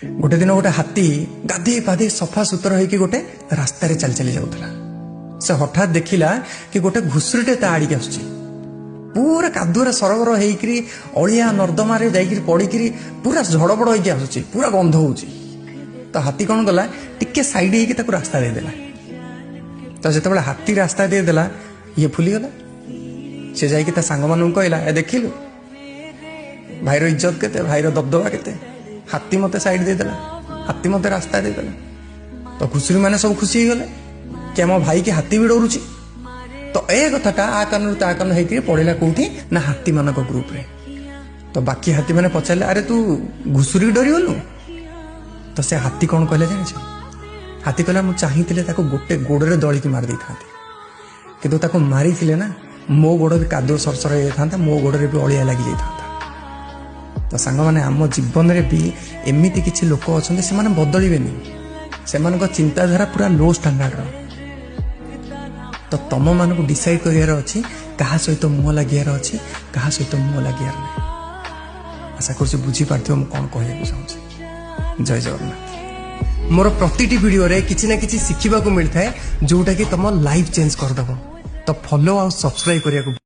ଗୋଟେ ଦିନ ଗୋଟେ ହାତୀ ଗାଧେଇ ପାଧେଇ ସଫା ସୁତର ହେଇକି ଗୋଟେ ରାସ୍ତାରେ ଚାଲି ଚାଲି ଯାଉଥିଲା। ସେ ହଠାତ୍ ଦେଖିଲା କି ଗୋଟେ ଘୁଷୁରୀଟେ ତା ଆଡ଼ିକି ଆସୁଛି, ପୁରା କାଦୁଅରେ ସରବର ହେଇକିରି, ଅଳିଆ ନର୍ଦ୍ଦମାରେ ଯାଇକିରି ପଡ଼ିକିରି ପୁରା ଝଡ଼ବଡ଼ ହେଇକି ଆସୁଛି, ପୁରା ଗନ୍ଧ ହଉଛି। ତ ହାତୀ କ'ଣ କଲା? ଟିକେ ସାଇଡ୍ ହେଇକି ତାକୁ ରାସ୍ତା ଦେଇଦେଲା। ତ ଯେତେବେଳେ ହାତୀ ରାସ୍ତା ଦେଇଦେଲା, ଇଏ ଫୁଲିଗଲା। ସେ ଯାଇକି ତା ସାଙ୍ଗମାନଙ୍କୁ କହିଲା, "ଏ ଦେଖିଲୁ, ଭାଇର ଇଜ୍ଜତ କେତେ, ଭାଇର ଦବଦବା କେତେ। ହାତୀ ମତେ ସାଇଡ୍ ଦେଇଦେଲା, ହାତୀ ମତେ ରାସ୍ତା ଦେଇଦେଲା।" ତ ଘୁଷୁରୀ ମାନେ ସବୁ ଖୁସି ହେଇଗଲେ କି ଆମ ଭାଇକି ହାତୀ ବି ଡରୁଛି। ତ ଏ କଥାଟା ଆ କାନରୁ ତା କାନ ହେଇକିରି ପଡ଼ିଲା କୋଉଠି ନା ହାତୀମାନଙ୍କ ଗ୍ରୁପରେ। ତ ବାକି ହାତୀମାନେ ପଚାରିଲେ, "ଆରେ, ତୁ ଘୁଷୁରୀ ଡରିଗଲୁ?" ତ ସେ ହାତୀ କ'ଣ କହିଲା ଜାଣିଛ? ହାତୀ କହିଲା, "ମୁଁ ଚାହିଁଥିଲେ ତାକୁ ଗୋଟେ ଗୋଡରେ ଦଳିକି ମାରି ଦେଇଥାନ୍ତି, କିନ୍ତୁ ତାକୁ ମାରିଥିଲେ ନା ମୋ ଗୋଡ ବି କାଦୁଅ ସରସର ହେଇଯାଇଥାନ୍ତା, ମୋ ଗୋଡରେ ବି ଅଳିଆ ଲାଗି ଯାଇଥାନ୍ତା।" ତ ସାଙ୍ଗମାନେ, ଆମ ଜୀବନରେ ବି ଏମିତି କିଛି ଲୋକ ଅଛନ୍ତି, ସେମାନେ ବଦଳିବେନି। ସେମାନଙ୍କ ଚିନ୍ତାଧାରା ପୁରା ଲୋ ଷ୍ଟାଣ୍ଡାର୍ଡର। ତ ତମମାନଙ୍କୁ ଡିସାଇଡ୍ କରିବାର ଅଛି, କାହା ସହିତ ମୁହଁ ଲାଗିବାର ଅଛି, କାହା ସହିତ ମୁହଁ ଲାଗିବାର ନାହିଁ। ଆଶା କରୁଛି ବୁଝିପାରୁଥିବ ମୁଁ କ'ଣ କହିବାକୁ ଚାହୁଁଛି। ଜୟ ଜଗନ୍ନାଥ। ମୋର ପ୍ରତିଟି ଭିଡ଼ିଓରେ କିଛି ନା କିଛି ଶିଖିବାକୁ ମିଳିଥାଏ, ଯୋଉଟା କି ତମ ଲାଇଫ୍ ଚେଞ୍ଜ କରିଦବ। ତ ଫଲୋ ଆଉ ସବସ୍କ୍ରାଇବ କରିବାକୁ